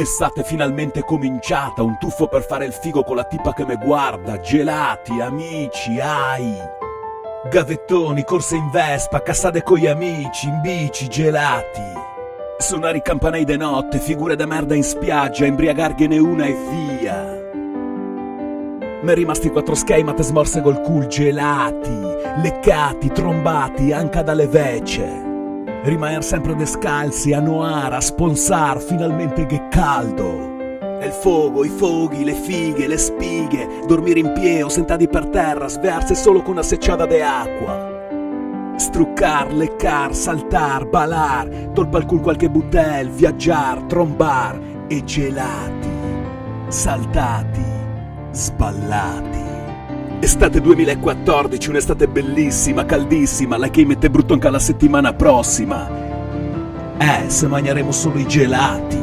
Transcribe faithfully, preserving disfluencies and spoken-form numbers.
Estate finalmente cominciata, un tuffo per fare il figo con la tipa che me guarda, gelati, amici, ai! Gavettoni, corse in Vespa, casate coi amici, in bici, gelati. Sonare i campanei de notte, figure de merda in spiaggia, imbriagarghene una e via. M'è rimasti quattro schei, ma te smorse col cul, gelati, lecati, trombati, anca da le vece. Rimaner sempre descalsi, a noar, a sponsar, finalmente che caldo. El fogo, i foghi, le fighe, le spighe, dormir in pie o sentadi per terra, svearse solo con una seciada de acqua. Strucar, lecar, saltar, balar, tol pal cul qualche butel, viagiar, trombar e gelati, saltati, sballati. Estate duemilaquattordici, un'estate bellissima, caldissima, la che mete brutto anca la settimana prossima. Eh, se magnaremo solo i gelati.